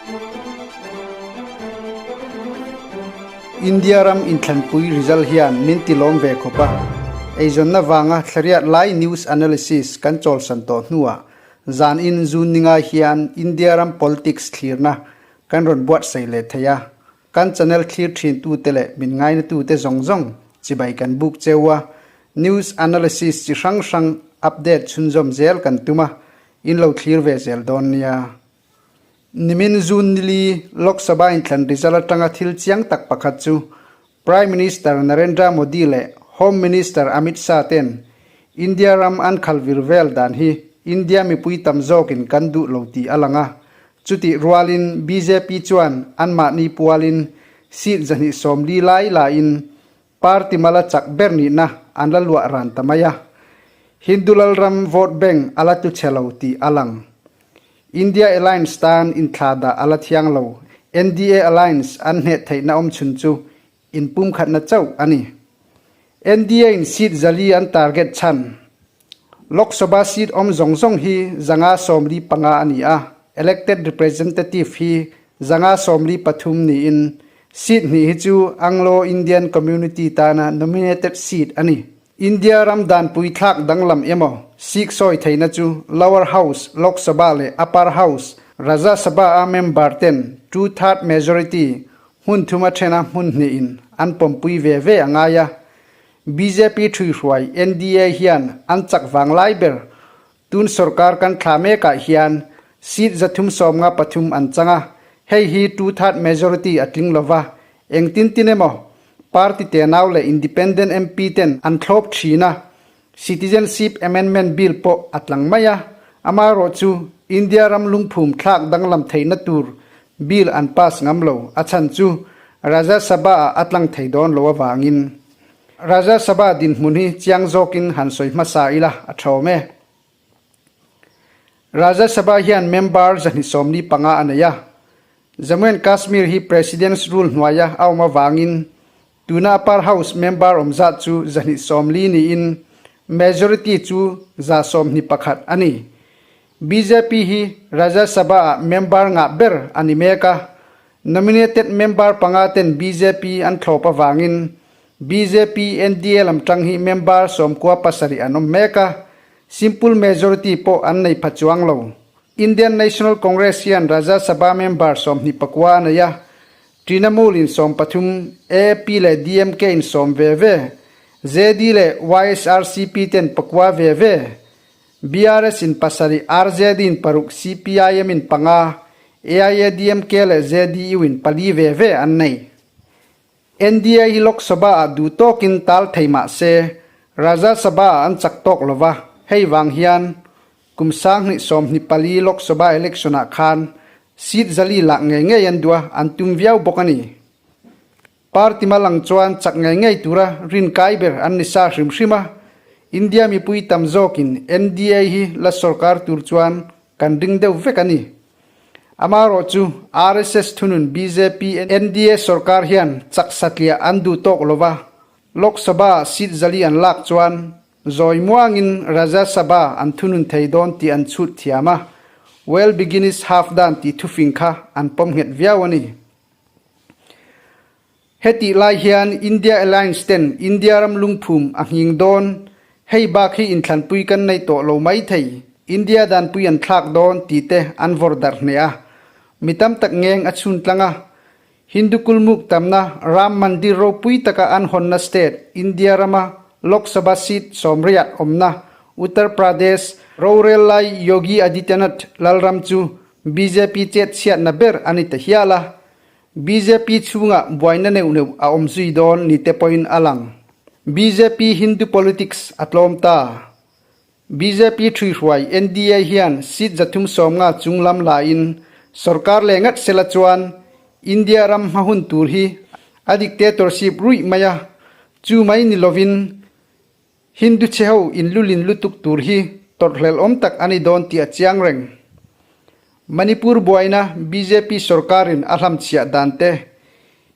India ram inthlanpui result hian min ti lawm ve khawp a, eizawnna vanga thlariat lai news analysis kan chawlsan tawh hnuah zanin June ningai hian India ram politics thlirna kan rawn buatsaih leh thei a, Kan channel thlir thin tute leh min ngaina tute zawng zawng chibai kan buk cheu a, news analysis chi hrang hrang update chhunzawm zel kan tum a, in lo thlir ve zel dawn nia. Nimin June nili Lok Sabha inthlan result atanga thil chiang tak pakhat chu Prime Minister Narendra Modi leh Home Minister Amit Shah ten India ram an khal vir vel dan hi India mipui tam zawkin kan duh lo tih a lang a, Chutih rualin bjp chuan anmahni pualin seat 240 lai lain party mala chak ber nihna an la luah ran ta mai a. Hindu lalram vote bank a la tlu chhe lo tih a lang. India Alliance tan inthlahdah a la thiang lo. NDA Alliance an hneh theihna awmchhun chu inpumkhatna chauh a ni. NDA in seat 400 an target chhan. Lok Sabha seat awm zawng zawng hi 545 a ni a, elected representative hi 593 niin seat hnih hi chu Anglo-Indian community tana nominated seat a ni. India ram danpui thlak danglam emaw Sikh sawi theihna chu Lower House, Lok Sabha leh Upper House, Rajya Sabha a member ten two-third majority hmun thuma thena hmun hnihin an pawmpui ve ve a ngai a. Bjp thuihruai NDA hian an chak vang lai ber. Tun sorkar kan thla mekah hian seat 373 an chang a, hei hi two-third majority a tling lo va, engtin tin emaw party tenau leh independent MP ten an thlawp thin a, Citizenship Amendment Bill pawh a tlang mai a, amaherawhchu India ram lungphum thlak danglam theihna tur bill an pass ngam lo, a chhan chu Rajya Sabha-ah a tlang thei dawn lo avangin. Rajya Sabha dinhmun hi chiang zawkin han sawi hmasa ila a thawm e. Rajya Sabha hian member 245 a nei a, Jammu and Kashmir hi President's Rule hnuaia a awm avangin Tuna Upper House member awm zat chu 240 niin majority chu 121 a ni. Bjp hi Rajya Sabha-ah member ngah ber a ni mek a, nominated member panga ten bjp an thlawp avangin bjp NDA lam tang hi member 97 an awm mek a, simple majority pawh an nei pha chuang lo. Indian National Congress hian Rajya Sabha member 29 a nei a, Trinamool in 13, AAP leh DMK in 10 ve ve, JD leh YSRCP ten pakua ve ve, BRS in pasarih, RJD in paruk, CPIM in panga, AIADMK leh JDU in pali ve ve an nei. NDA hi Lok Sabha ah duh tawkin tal thei mah se, Rajya Sabha ah an chak tawk lova, hei vang hian Kum 2024 Lok Sabha election ah khan seat 400 lak ngei ngei an duh a, an tum viau bawk a ni. Party malang chuan chak ngei ngei tura rin kai ber an ni sa hrim hrim a, India mipui tam zawkin NDA hi la sorkar tur chuan kan ring deuh vek a ni. Amaherawh chu RSS thunun bjp NDA sorkar hian chak satliah an duh tawk lova, Lok Sabha seat 400 an lak chuan Zawi muangin Rajya Sabha an thunun thei dawn tih an chhut thiam a, Well begin is half done tih thufing kha an pawm nghet viau a ni. Hetih lai hian India Alliance ten India ram lungphum a nghing dawn, hei bak hi inthlanpui kan nei tawh lo mai thei, India danpui an thlak dawn tih te an vawr darh hneh a, mi tam tak ngeng a chhun tlang a, Hindu kulmuk tamna Ram Mandir ropui taka an hawnna state, India rama Lok Sabha seat 80 awmna Uttar Pradesh rorel lai Yogi Adityanath lalram chu bjp chet chhiatna ber a ni ta hial a. Bjp chhungah buaina neuh neuh a awm zui dawn ni te pawhin a lang. Bjp Hindu politics a tlawm ta. Bjp thuihruai NDA hian seat 350 chung lam lain sorkar leh ngat sela chuan India ram hma hun tur hi a dictatorship ruih mai a, chu mai ni lovin Hindu chhe ho inlulin lutuk tur hi tawrhhlelh awm tak a ni dawn tih a chiang reng. Manipur buaina bjp sorkarin a hlamchhiah dan te,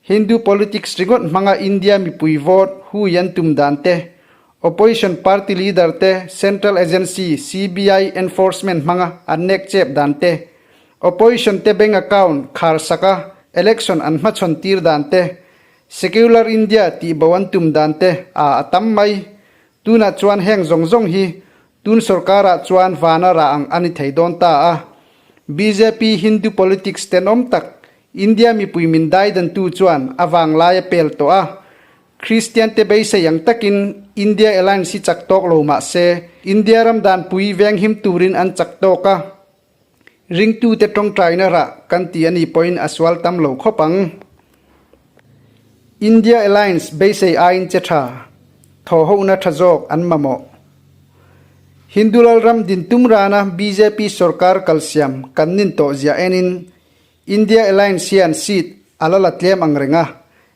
Hindu politics ringawt hmanga India mipui vote hui an tum dan te, Opposition party leader te Central agency CBI enforcement hmanga an nek chep dan te, Opposition te bank account khar sak a election an hmachhawn tir dan te, Secular India tih bo an tum dan te a a tam mai. Tunah chuan heng zawng zawng hi tun sorkarah chuan vana rah ang a ni thei dawn ta a. Bjp Hindu politics tenawm tak India mipui min daidantu chuan a vanglai a pel tawh a. Kristian te beisei ang takin India Alliance hi chak tawk lo mah se India ram danpui venghim turin an chak tawk a. Ringtute tawngtaina rah kan ti a nih pawhin a sual tam lo khawp ang. India Alliance beisei aiin che tha, thawhhohna tha zawk an mamawh. Hindu lalram din tum rana bjp sorkar kalsiam kan nin tawh ziah enin India Alliance hian seat a la la tlem ang reng a,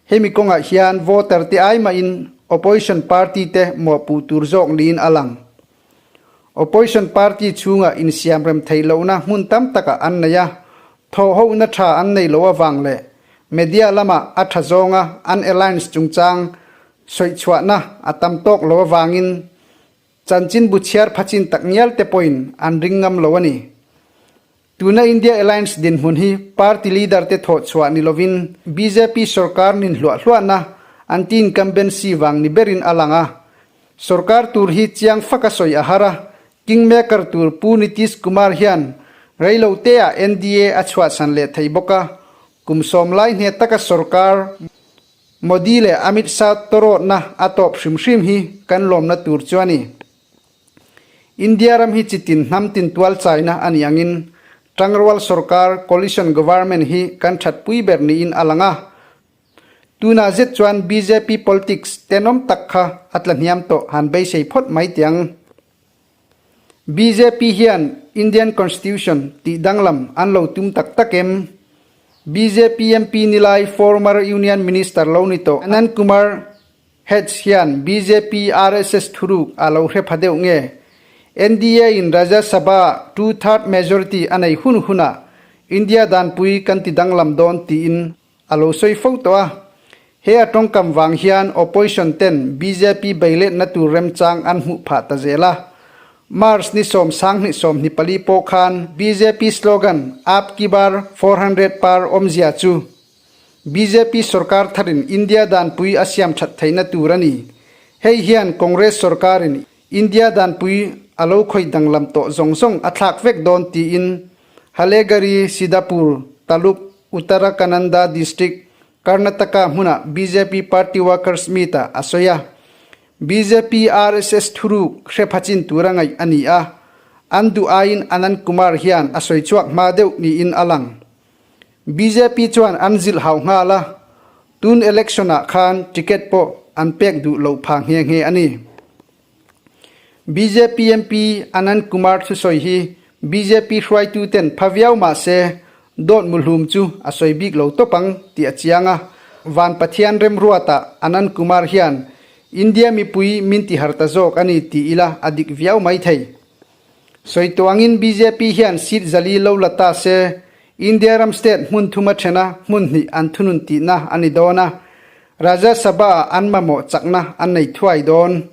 hemi kawngah hian voter te ai mahin opposition party te mawhpuh tur zawk niin a lang. Opposition party chhunga insiamrem theih lohna hmun tam takah an nei a, thawhhohna tha an nei lo avang leh media lama a tha zawnga an alliance chungchang sawichhuahna a tam tawk lo avangin chanchinbu chhiar phachin tak ngial te pawhin an ring ngam lo a ni. Tuna India Alliance dinhmun hi party leader te thawh chhuah ni lovin bjp sorkar nin hluah hluahna anti-incumbency vang ni berin a lang a. Sorkar tur hi chiang faka sawi a har a, kingmaker tur Pu Nitish Kumar hian reilo teah NDA a chhuahsan leh thei bawk a, kum sawm lai hne taka sorkar Modi leh Amit Shah tawrawtna a tawp hrim hrim hi kan lawmna tur chu a ni. India ram hi chitin hnam tin tual chaina a nih angin Tangrual sorkar, coalition government, hi kan thatpui ber niin a lang a. Tunah zet chuan bjp politics tenawm tak kha a tla hniam tawh han beisei phawt mai tiang. Bjp hian Indian Constitution tih danglam an lo tum tak tak em? Bjp MP nilai former Union Minister lo ni tawh Anand Kumar Heads hian bjp RSS thuruk a lo hre pha deuh nge? NDA in Rajya Sabha two third majority a nei hun hunah India danpui kan ti danglam dawn tiin a lo sawi fo tawh a. He a tawngkam vang hian opposition ten bjp beiletna tur remchang an hmuh phah ta zel a. March ni 10 24 pawh khan bjp slogan Aap ki bar 400 par awmzia chu Bjp sorkar tharin India danpui a siam that theihna tur a ni. Hei hian Congress sorkarin India danpui a lo khawih danglam tawh zawng zawng a thlak vek dawn tiin Halegari, Siddhapur, Taluk, Uttarakananda District, Karnataka hmuna bjp party workers meet-ah a sawi a. Bjp RSS thuruk hre phachin tura ngaih a ni a, an duh aiin Anand Kumar hian a sawi chhuak hma deuh niin a lang. Bjp chuan an zilh hau nghal a, tun election ah khan ticket pawh an pek duh loh phah nghe nghe a ni. Bjp MP Anand Kumar thusawi hi bjp hruaitu ten pha viau mah se dawt muhlum chu a sawi bik lo tawp ang tih a chiang a, Van Pathian remruatah Anand Kumar hian India mipui min ti har ta zawk a ni tih ila a dik viau mai thei. Sawi tuangin bjp hian seat 400 lo la ta se, India ram state hmun thuma thena hmun hnih an thunun tihna a ni dawn a, Rajya Sabha-ah an mamawh chakna an nei thuai dawn.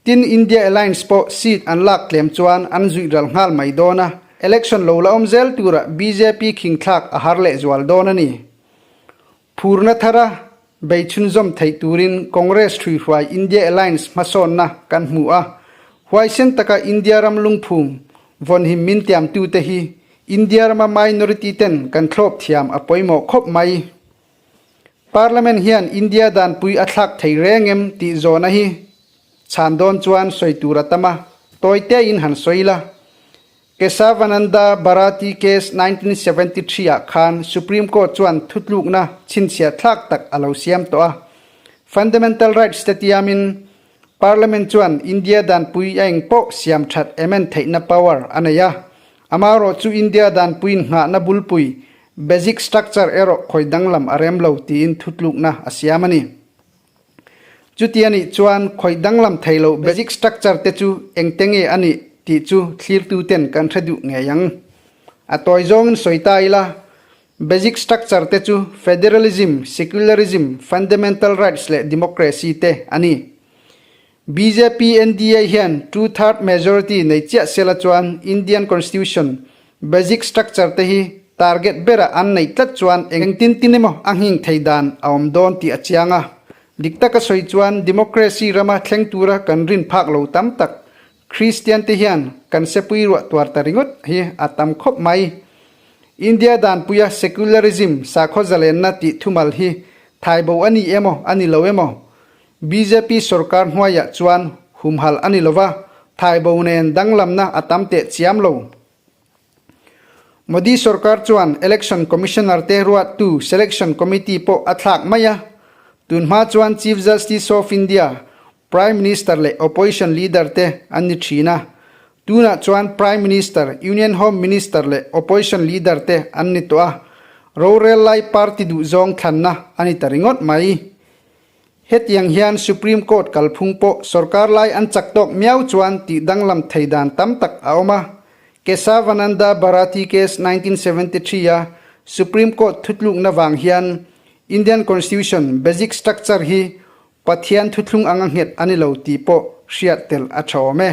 Tin, India Alliance pawh seat an lak tlem chuan an zuih ral nghal mai dawn a, election lo la awm zel turah bjp khingthlak a har lehzual dawn a ni. Phurna thara bei chhunzawm theih turin Congress ṭhuihruai India Alliance hmasawnna kan hmu a, huaisen taka India ram lungphum vawnhim min tiamtute hi India rama minority ten kan thlawp thiam a pawimawh khawp mai. Parliament hian India danpui a thlak thei reng em tih zawhna hi chhan dawn chuan sawi tur a tam a, tawi tein han sawi la. Kesavananda Bharati Case 1973 ah khan Supreme Court chuan thutlukna chhinchhiah thlak tak a lo siam tawh a. Fundamental Rights te tiamin Parliament chuan India danpui a engpawh siam that amend theihna power a nei a. Amaherawh chu India danpuiin nghahna bulpui, basic structure, erawh khawi danglam a rem lo tiin thutlukna a siam a ni. Chuti a nih chuan khawih danglam thei lo basic structure te chu engte nge a nih tih chu thlirtu ten kan hre duh ngei ang. A tawi zawngin sawi ta ila, basic structure te chu federalism, secularism, fundamental rights leh democracy te a ni. Bjp NDA hian two third majority nei chiah sela chuan Indian Constitution. Basic structure te hi target berah an neih tlat chuan engtin tin emaw a nghing thei dan a awm dawn tih a chiang a. Dik taka sawi chuan democracy rama thleng tura kan rin phak lo tam tak Kristian te hian kan sepui ruah tuar ta ringawt hi a tam khawp mai. India danpuia secularism sakhaw zalenna tih thumal hi thaibo a ni emaw a ni lo emaw? Bjp sorkar hnuaiah chuan humhalh a ni lo va, thaibo nen danglamna a tam teh chiam lo. Modi sorkar chuan Election Commissioner te ruattu Selection Committee pawh a thlak mai a, tunhma chuan Chief Justice of India, Prime Minister leh Opposition Leader te an ni thin a, tunah chuan Prime Minister, Union Home Minister leh Opposition Leader te an ni tawh a, rorel lai party duhzawng thlanna a ni ta ringawt mai. Hetiang hian Supreme Court kalphung pawh sorkar lai an chak tawk miau chuan tih danglam thei dan tam tak a awm a. Kesavananda Bharati Case 1973 a Supreme Court thutlukna vang hian Indian Constitution basic structure hi Pathian thuthlung anga nghet a ni lo tih pawh hriat tel a tha awm e.